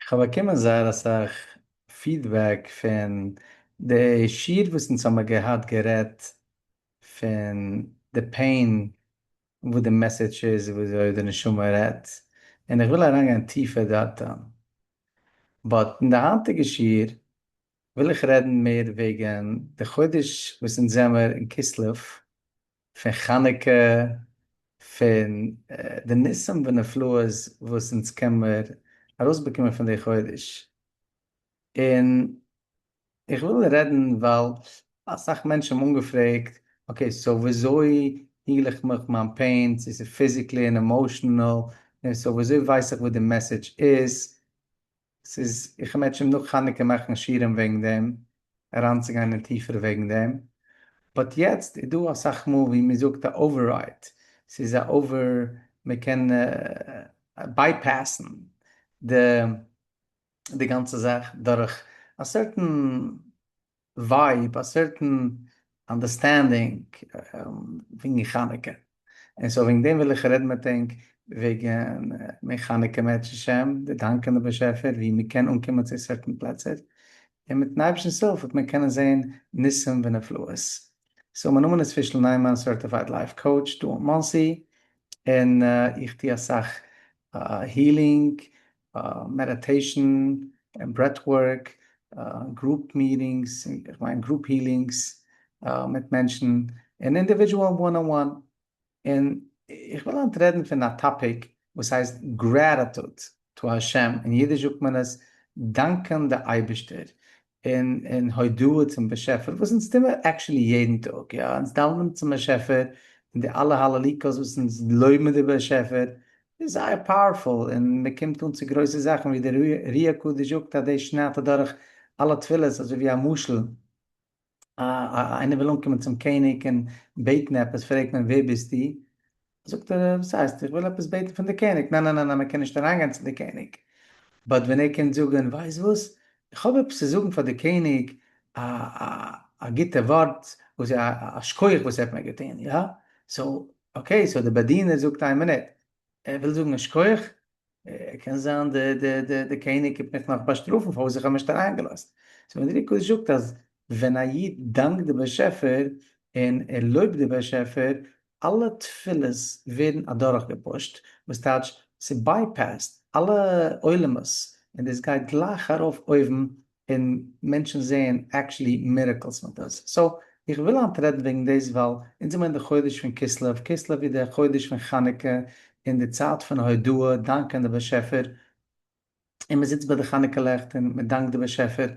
כ'האב באקומען זייער אסאך feedback פון די שיעור וואס אונז האמיר געהאט גערעדט פון די pain, וואס די message איז, וויאזוי די נשמה רעדט, און איך וויל אריינגיין טיפער דארטן. But אין די היינטיגע שיעור וויל איך רעדן מער וועגן די חודש וואס אונז זעמער אין כסלו, פון חנוכה, פון די ניסים ונפלאות וואס אונז קען מיר ארויסבאקומען פון די חודש. און איך וויל רעדן ווייל אסאך מענטשן האבן אנגעפרעגט, okay, so וויאזוי heal איך מיך מיין pain, צו ס'איז physically און emotional, און so וויאזוי ווייס איך וואס די message איז? ס'איז, איך האב מערטשעם נאך חנוכה מאכן שיעורים וועגן דעם, אריינצוגיין אין טיפער וועגן דעם. But יעצט איז דא אסאך מאל ווי מען זאגט א override, ס'איז א over, מען קען bypass ן די די גאנצע זאך דורך א certain vibe, א certain understanding וועגן חנוכה. און so וועגן דעם וויל איך רעדן מיט ענק וועגן מער חנוכה מערצעשעם, די דאנקען די באשעפער ווי מען קען אנקומען צו certain פלעצער, און מיטן אייבערשטנ'ס הילף וועט מען קענען זען ניסים ונפלאות. So מיין נאמען איז פישל ניימאן, certified life coach דא אין מאנסי, און איך טו אסאך healing, meditation, און breathwork, group meetings, איך מיין group healings מיט מענטשן, און individual one on one. און איך וויל היינט רעדן פון א topic וואס הייסט gratitude to השם, אין אידיש זאגט מען עס דאנקען די אייבערשטער, און און הודאה צום באשעפער, וואס אונז טוהן מיר actually יעדן טאג, יא, אונז דאווענען צום באשעפער, און די אלע הללוקה'ס וואס אונז לויבן די באשעפער, איז זייער powerful, און מען קומט אן צו גרויסע זאכן, ווי דער אר"י הקדוש זאגט אז דאס שניידט אדורך אלע תפילות, אזוי ווי א משל, איינער וויל אנקומען צום קעניג און בעטן עפעס, פרעגט מען ווער ביסטו? זאגט ער, וואס הייסט, איך וויל עפעס בעטן פון די קעניג, ניין ניין ניין מען קען נישט אריינגיין צו די קעניג, but ווען ער קומט זאגן, ווייסט וואס, איך האב עפעס צו זאגן פאר די קעניג, א א גוטע ווארט, וואס א שכוח וואס ער האט מיר געטון, יא, so okay, so די באדינער זאגט איין מינוט, ער וויל זאגן א שכוח, קען זיין די די די די קעניג קומט מיך נאך באשטראפן פארוואס איך האב נישט אריינגעלאזט. So ווען די קדוש זאגט אז ווען א איד דאנקט די באשעפער און ער לויבט די באשעפער, אלע תפילות ווערן אדורכגעפושט, וואס טייטש ס' bypass ט אלע עולמות און דאס גייט גלייך ארויף אויבן און מענטשן זעען actually miracles מיט דאס. So איך וויל היינט רעדן וועגן דאס ווייל אונז זעמער אין די חודש פון כסלו, כסלו איז דער חודש פון חנוכה און די צייט פון הודאה, דאנקען די באשעפער, און מען זיצט ביי די חנוכה לעכט און מען דאנקט די באשעפער,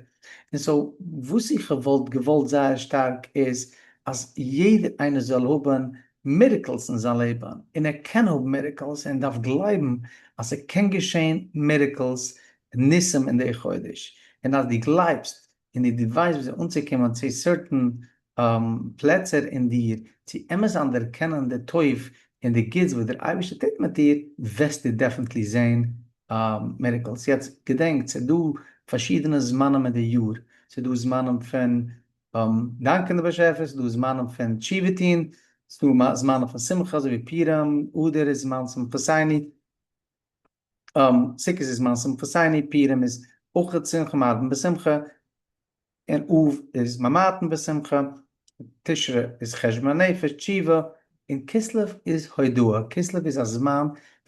און so וואס איך וואלט געוואלט זייער שטארק איז אז יעדער איינער זאל האבן miracles אין זיין לעבן, און ער קען האבן miracles און דארף גלייבן אז ס'קען געשען miracles ניסים אין די חודש, און אז דו גלייבסט און דו ווייסט וויאזוי אנצוקומען צו certain פלעצער אין דיר, צו אמת אנערקענען די טוב און די גוטס וואס דער אייבערשטער טוט מיט דיר, וועסטו definitely זען miracles. יעצט געדענק, ס'איז דא פארשידענע זמנים אין די יאר, ס'איז דא זמנים פון דאנקען די באשעפער, ס'איז דא זמנים פון תשובה טון, ס'איז דא זמנים פון שמחה אזוי ווי פורים, אדר איז זמן שמחתינו, סוכות איז זמן שמחתינו, פורים איז אויך שמחה מרבין בשמחה, און אב איז ממעטין בשמחה, תשרי איז חשבון הנפש, תשובה, און כסלו איז הודאה, כסלו איז א זמן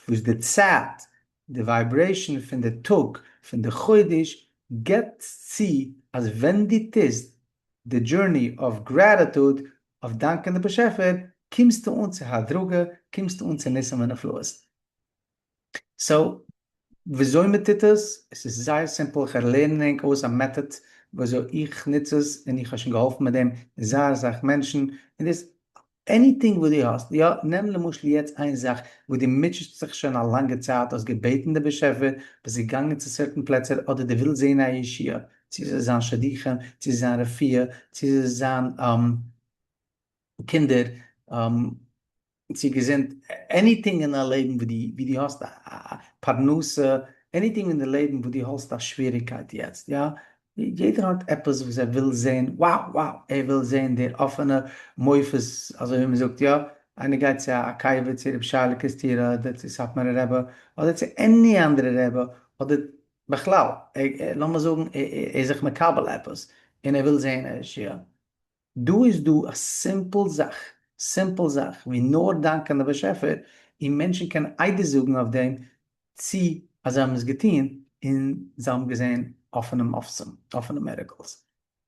וואס די צייט, די vibration פון די טאג, פון די חודש, גיבט צו אז ווען דו טוסט די journey of gratitude, אויף דאנקען די באשעפער, קומסטו אן צו הדרגה, קומסטו אן צו ניסים ונפלאות. So, וויאזוי מען טוט עס? עס איז זייער simple, איך לערן ענק אויס א method וויאזוי איך נוץ עס, און איך האב שוין געהאלפן מיט דעם זייער אסאך מענטשן, און דאס anything וואס דו האסט, יא, נעם למשל יעצט איין זאך וואס דו מוטשעסט זיך שוין א לאנגע צייט, האסט געבעטן די באשעפער, ביסט געגאנגען צו certain פלעצער, אדער דו ווילסט זען א ישועה, צו עס איז זיין שידוכים, צו עס איז זיין רפואה, צו עס איז זיין קינדער, צו געזונט, anything אין דיין לעבן וואו דו וואו דו האסט א פרנסה, anything אין די לעבן וואו דו האסט א שוועריגקייט יעצט, יא, יעדער האט עפעס וואס ער וויל זען, wow wow, ער וויל זען דער אפענע מופת, אזוי ווי מען זאגט יא, איינער גייט צו א קבר צו רבי שייעלע קערעסטירער אדער צו סאטמארער רבי אדער צו any אנדערע רבי אדער. בכלל, לאמיר זאגן ער איז זיך מקבל עפעס און ער וויל זען א ישועה, דא איז דא א simple זאך, simple זאך ווי נאר דאנקען די באשעפער, און מענטשן קענען עדות זאגן אויף דעם צי אז זיי האבן עס געטון און זיי האבן געזען אפענע מופתים, אפענע miracles.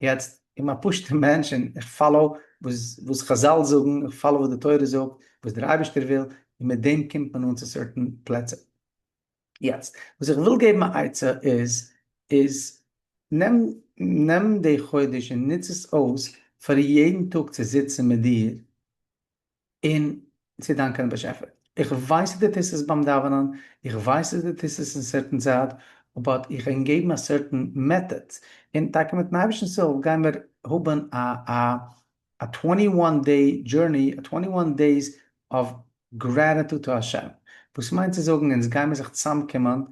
יעצט, איך בין א פשוט'ער מענטש און איך follow וואס וואס חזל זאגן, איך follow וואס די תורה זאגט, וואס דער אייבערשטער וויל, און מיט דעם קומט מען אן צו certain פלעצער. יעצט, וואס איך וויל געבן א עצה איז, איז נעם נעם די חודש און נוץ עס אויס פאר יעדן טאג צו זיצן מיט דיר און צו דאנקען דעם באשעפער. איך ווייס אז דו טוסט עס ביים דאווענען, איך ווייס אז דו טוסט עס אין certain צייט, but איך קען געבן א certain method, און טאקע מיטן אייבערשטנ'ס הילף גיימיר האבן א א א 21 day journey, א 21 days of gratitude to השם, וואס מיינט צו זאגן אונז גיימיר זיך צוזאמקומען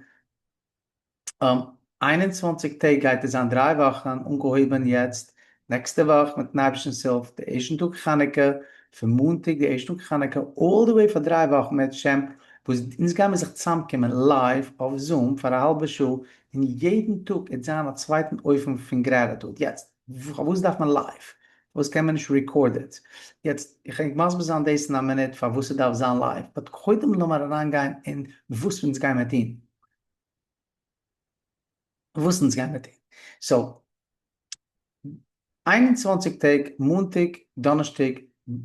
21 טעג גייט עס זיין דריי וואכן, אנגעהויבען יעצט נעקסטע וואך מיטן אייבערשטנ'ס הילף די ערשטן טאג חנוכה, פון מאנטאג די ערשטן טאג חנוכה all the way פאר דריי וואכן בעזהשי"ת, וואס אונז גיימיר זיך צוזאמקומען live אויף Zoom פאר א האלבע שעה, און יעדן טאג עט זיין א צווייטן אופן פון gratitude, יעצט פארוואס דארף מען live? פארוואס קען מען נישט recorded? יעצט איך ענק מסביר זיין דאס אין א מינוט פארוואס ס'דארף זיין live, but קודם לאמיר אריינגיין אין וואס אונז גיימיר טון. וואס אונז גיימיר טון. so, 21 טעג, מאנטאג, דאנערשטאג,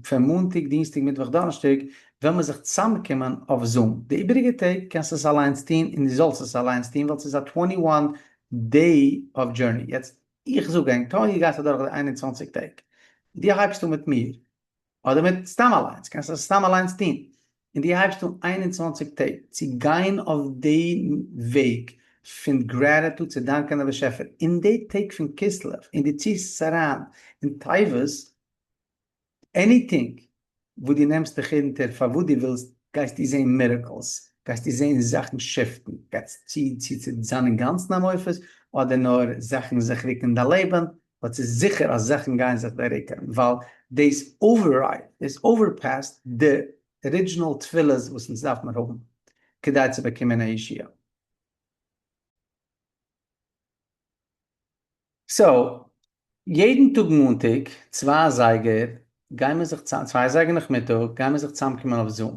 פון מאנטאג, דינסטאג, מיטוואך, דאנערשטאג, וועלן מיר זיך צוזאמקומען אויף Zoom. די איבעריגע טעג קענסטו עס אליינס טון און דו זאלסט עס אליינס טון ווייל ס'איז א 21 day of journey. יעצט, איך זאג ענק, טאמער דו גייסט אדורך די 21 טעג, דו הייבסט אן מיט מיר, אדער מיט סתם אליינס, קענסט עס סתם אליינס טון, און דו הייבסט אן 21 טעג צו גיין אויף די וועג פון gratitude צו דאנקען דעם באשעפער, אין די טעג פון כסלו, און דו ציסט עס אריין אין טבת, anything וואס דו נעמסט דיך אונטער פאר וואס דו ווילסט, גייסטו זען miracles, גייסטו זען זאכן shift ן, גייסט צו צו צו זיין אינגאנצן א מופת, אדער נאר זאכן זיך רוקן אין דיין לעבן, but ס'איז זיכער אז זאכן גייען זיך דעררוקן, ווייל דאס override, דאס overpass ט די original תפילות וואס אונז דארף מיר האבן כדי צו באקומען א ישועה. so, יעדן טאג מאנטאג צוויי אזייגער גיימער זיך צוזאם, צוויי אזייגער נאכמיטאג גיימער זיך צוזאמקומען אויף Zoom,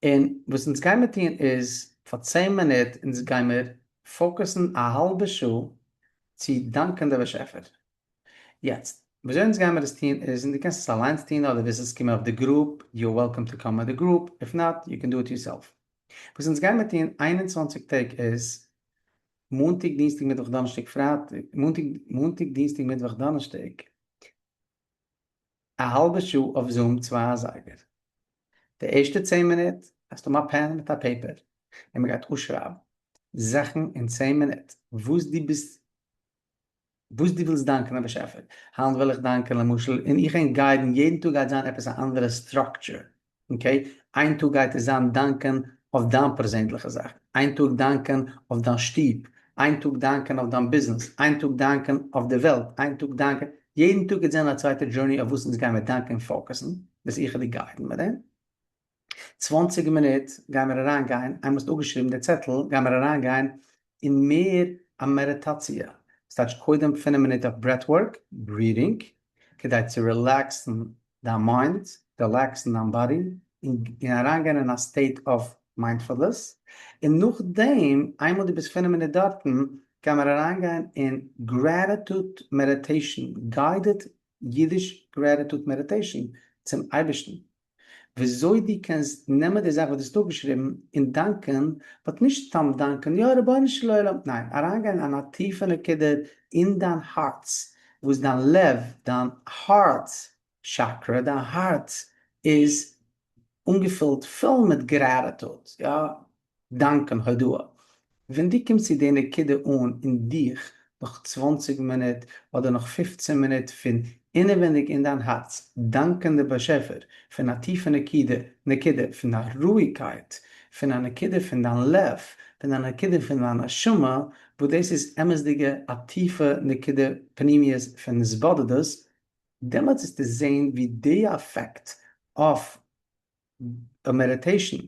און וואס אונז גיימער טון איז פאר 10 מינוט אונז גיימער focus ן א האלבע שעה צו דאנקען די באשעפער. יעצט, וויאזוי אונז גיימער עס טון איז, און דו קענסט עס אליינס טון אדער ווילסט עס קומען אויף די group, you're welcome to come אויף די group, if not, you can do it yourself. וואס אונז גיימער טון 21 טעג איז, מאנטאג, דינסטאג, מיטוואך, דאנערשטאג, פרייטאג, מאנטאג, מאנטאג, דינסטאג, מיטוואך, דאנערשטאג, א האלבע שעה אויף Zoom צוויי אזייגער. די ערשטע 10 מינוט האסטו א pen מיט א paper און מען גייט אויסשרייבן זאכן אין 10 מינוט וואס דו ביסט וואס דו ווילסט דאנקען דעם באשעפער. היינט וויל איך דאנקען למשל, און איך ענק guide ן, יעדן טאג גייט זיין עפעס א אנדערע structure, okay? איין טאג גייט עס זיין דאנקען אויף דיין פערזענליכע זאך, איין טאג דאנקען אויף דיין שטוב, איין טאג דאנקען אויף דיין ביזנעס, איין טאג דאנקען אויף די וועלט, איין טאג דאנקען, יעדן טאג גייט זיין א צווייטע journey אויף וואס אונז גיימיר דאנקען און focus ן, וואס איך וועל דיר guide ן מיט דעם. 20 מינוט גיימיר אריינגיין, איינמאל האסט אפגעשריבן די צעטל, גיימיר אריינגיין אין מער א מעדיטאציע. ס'טייטש קודם 5 מינוט אויף breathwork, breathing, כדי צו relax ן דיין mind, relax ן דיין body, און אריינגיין אין א state of mindfulness. און נאכדעם, איינמאל דו ביסט 5 מינוט דארטן, גיימיר אריינגיין אין gratitude meditation, guided אידיש gratitude meditation צום אייבערשטן. וויאזוי דו קענסט נעמען די זאך וואס דו האסט אפגעשריבן און דאנקען, but נישט סתם דאנקען, יא רבונו של עולם, ניין, אריינגיין אין א טיפע נקודה אין דיין הארץ, וואס דיין לב, דיין הארץ chakra, דיין הארץ איז אנגעפילט פול מיט gratitude, יא, דאנקען, הודאה. ווען דו קומסט צו די נקודה אן אין דיך נאך 20 מינוט אדער נאך 15 מינוט פון אינעווייניג אין דיין הארץ דאנקען די באשעפער פון א טיפע נקודה, נקודה פון א רואיגקייט, פון א נקודה פון דיין לב, פון א נקודה פון דיין נשמה, וואס דאס איז אמת'דיגע א טיפע נקודה פנימיות פון התבודדות, דעמאלטס וועסטו זען ווי די effect אויף א meditation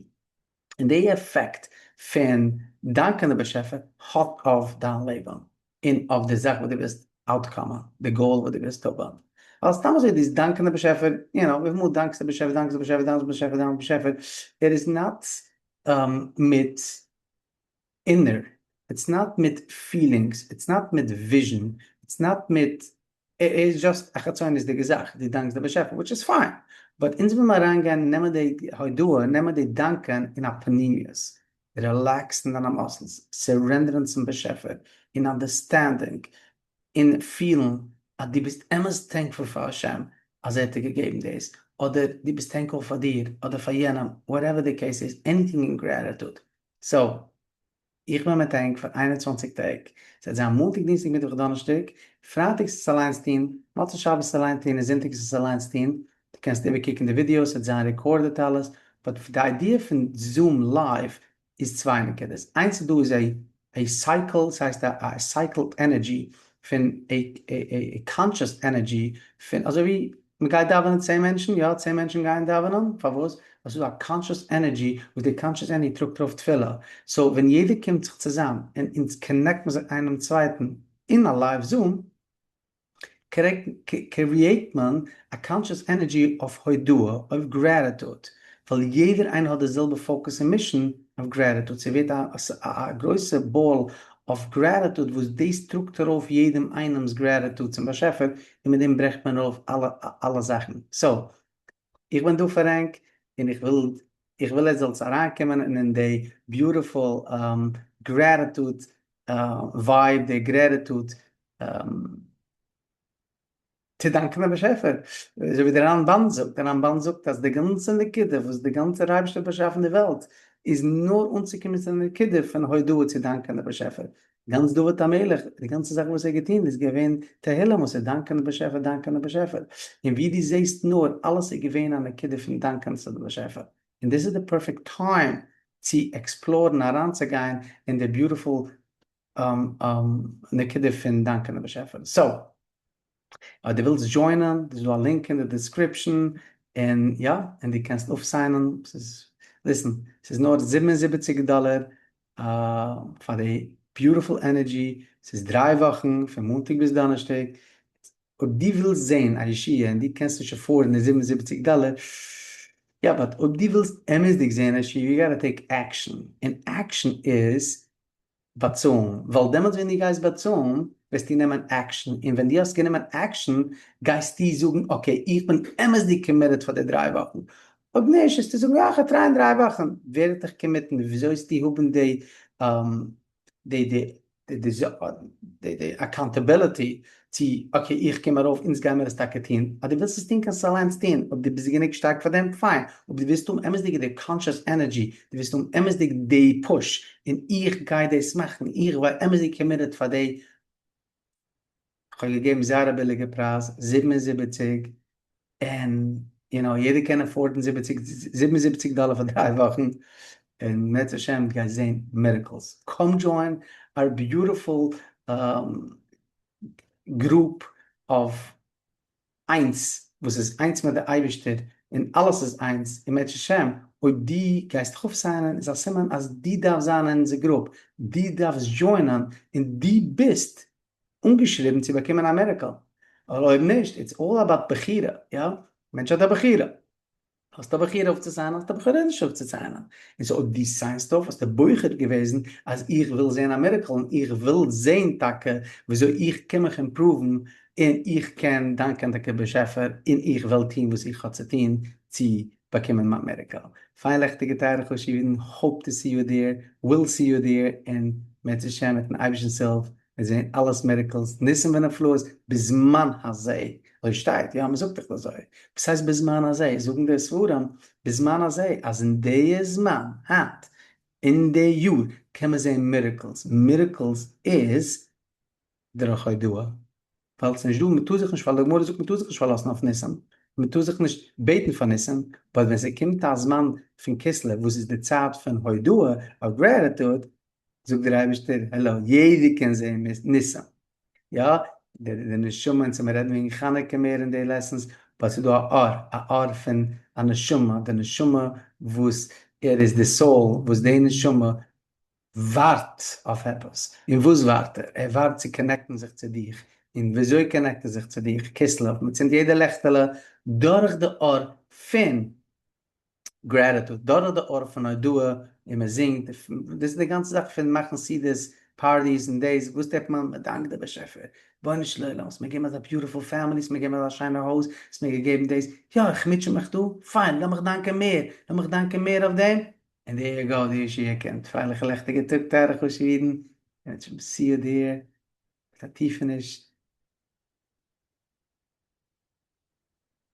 און די effect פון דאנקען די באשעפער האט אויף דיין לעבן און אויף די זאך וואס דו ווילסט outcome ען, די goal וואס דו ווילסט האבן. ווייל סתם אזוי דאס דאנקען די באשעפער, you know, וויפיל מאל דאנקסטו באשעפער, דאנקסט באשעפער, דאנקסט באשעפער, דאנקסט באשעפער, ער איז not מיט inner, it's not מיט feelings, it's not מיט vision, it's not מיט, איז just א חיצוניות'דיגע זאך, דו דאנקסט די באשעפער, which is fine, but אונז ווילן מיר אריינגיין נעמען די הודאה, נעמען די דאנקען אין א פנימיות, relax ן דיינע muscles, surrender ן צום באשעפער, און understanding, און פילן אז דו ביסט אמת thankful פאר השם אז ער האט דיר געגעבן דאס, אדער דו ביסט thankful פאר דיר, אדער פאר יענעם, whatever די case איז, anything אין gratitude. So, איך בין מיט ענק פאר 21 טעג, ס'וועט זיין מאנטאג דינסטאג מיטוואך דאנערשטאג, פרייטאג איז עס אליינס טון, מוצאי שבת איז אליינס טון און זונטאג איז עס אליינס טון, דו קענסט איבערקוקן די ווידיאוס, ס'וועט זיין recorded אלעס, but די idea פון Zoom live איז צוויי נקודות, איינס איז דא איז א cycle, ס'הייסט א cycled energy פון א conscious energy פון אזוי ווי מ'גייט דאווענען 10 מענטשן, יא 10 מענטשן גייען דאווענען, פארוואס? ווייל ס'איז דא א conscious energy וואס די conscious energy טראגט ארויף תפילה, so ווען יעדער קומט זיך צוזאם און אונז connect מען זיך איינעם צווייטן אין א live Zoom, create מען א conscious energy אויף הודאה, אויף gratitude, ווייל יעדער איינער האט די זעלבע focus און mission אויף gratitude, ס'ווערט א גרויסע ball אויף gratitude וואס דאס טראגט ארויף יעדעם איינעמ'ס gratitude צום באשעפער, און מיט דעם ברעכט מען ארויף אלע זאכן. So, איך בין דא פאר ענק, און איך וויל עטס זאלטס אריינקומען אין די beautiful gratitude vibe, די gratitude צו דאנקען דעם באשעפער, אזוי ווי דער רמב"ן זאגט, דער רמב"ן זאגט אז די גאנצע נקודה וואס די גאנצער אייבערשטער האט באשאפן די וועלט איז נאר אנצוקומען צו די נקודה פון הודאה צו דאנקען דעם באשעפער, גאנץ דוד המלך, די גאנצע זאך וואס ער האט געטון איז געווען תהלים וואס איז דאנקען דעם באשעפער, דאנקען דעם באשעפער, און ווי דו זעסט נאר, אלעס איז געווען א נקודה פון דאנקען צו דעם באשעפער, און דאס איז די perfect time צו explore ן אריינצוגיין אין די beautiful נקודה פון דאנקען דעם באשעפער. So, אויב דו ווילסט join ען, איז דא א link אין די description, און יא, און דו קענסט אויפסיינען, ס'איז, listen, ס'איז נאר 77 דאלער פאר די beautiful energy, ס'איז דריי וואכן, פון מאנטאג ביז דאנערשטאג, אויב דו ווילסט זען א ישועה און דו קענסט נישט afford ן די 77 דאלער, יא, but אויב דו ווילסט אמת'דיג זען א ישועה, you gotta take action, און action איז באצאלן, ווייל דעמאלטס ווען דו גייסט באצאלן וועסטו נעמען action, און ווען דו האסט גענומען action גייסטו זאגן okay איך בין אמת'דיג committed פאר די דריי וואכן, אויב נישט וועסטו זאגן אה כ'וועל try ען דריי וואכן, ווער האט דיך commit ן, וויאזוי וועסטו האבן די די די די די accountability צו okay איך קום ארויף אונז גיימער עס טאקע טון, אז דו ווילסט עס טון קענסטו עס אליינס טון, אויב דו ביסט גענוג שטארק פאר דעם fine, אויב דו ווילסט האבן אמת'דיג די conscious energy, דו ווילסט האבן אמת'דיג די push, און איך גיי דאס מאכן, איך בין אמת'דיג committed פאר די, כ'האב געגעבן זייער א ביליגע פרייז, 77, און you know יעדער קען afford ן זיבעציג 77 דאלער פאר דריי וואכן, און אם ירצה השם דו גייסט זען miracles, come join our beautiful group of איינס וואס איז איינס מיט די אייבישטער און אלעס איז איינס, און אם ירצה השם אויב דו גייסט דיך אויפסיינען איז א סימן אז דו דארפסט זיין אין אונזער group, דו דארפסט join ען און דו ביסט אנגעשריבן צו באקומען א miracle, אבער אויב נישט, it's all about בחירה, יא? מענטש האט א בחירה, האסט א בחירה אויפצוסיינען, האסט א בחירה נישט אויפצוסיינען, און so אויב דו סיינסט אויף האסטו בוחר געוועזן אז איך וויל זען א miracle און איך וויל זען טאקע וויאזוי איך קען מיך improve ן און איך קען דאנקען טאקע באשעפער און איך וועל טון וואס איך האב צו טון צו באקומען מיין miracle. פיין לעכטיגע טייערע חשובע אידן, hope to see you there, will see you there, און אם ירצה השם מיטן אייבערשטנ'ס הילף מיר זעהן אלעס miracles, ניסים ונפלאות, בזמן הזה, אזוי שטייט, יא מ'זאגט דאך אזוי, וואס הייסט בזמן הזה, זאגן די ספרים, בזמן הזה, אז אין די זמן, היינט, אין די יאר, קען מען זעהן miracles, miracles איז דורך הודאה, ווייל ס'איז נישט דא, מ'טאר זיך נישט, ווייל די גמרא זאגט מ'טאר זיך נישט פארלאזן אויף ניסים, מ'טאר זיך נישט בעטן פאר ניסים, but ווען ס'קומט א זמן פון כסלו וואס איז די צייט פון הודאה, אויף gratitude, זאגט דער אייבערשטער, העלא, יעדער קען זען ניסים, יא, די נשמה, אונז האמיר רעדן וועגן חנוכה מער אין די lessons, but ס'איז דא א אור, א אור פון א נשמה, די נשמה וואס ער איז די soul, וואס די נשמה. ווארט אויף עפעס. און וואס ווארט ער? ער ווארט צו connect ן זיך צו דיך. און וויאזוי connect ער זיך צו דיך? כסלו, מען צינדט יעדע לעכטעלע דורך די אור פון gratitude, דורך די אור פון הודאה, און מען זינגט, דאס איז די גאנצע זאך פון מאכן סעודות, parties און דאס, וואס טוט מען? מען דאנקט די באשעפער, רבונו של עולם, האסט מיר געגעבן אזא beautiful family, האסט מיר געגעבן אזא שיינע הויז, האסט מיר געגעבן דאס, יא, איך מוטשע מיך דא, פיין, לאמיך דאנקען מער, לאמיך דאנקען מער אויף דעם, און there you go, די ישועה קומט. פרייליכע לעכטיגע טאג טייערע חשוב'ע אידן, און see you there, מיט א טיפעניש.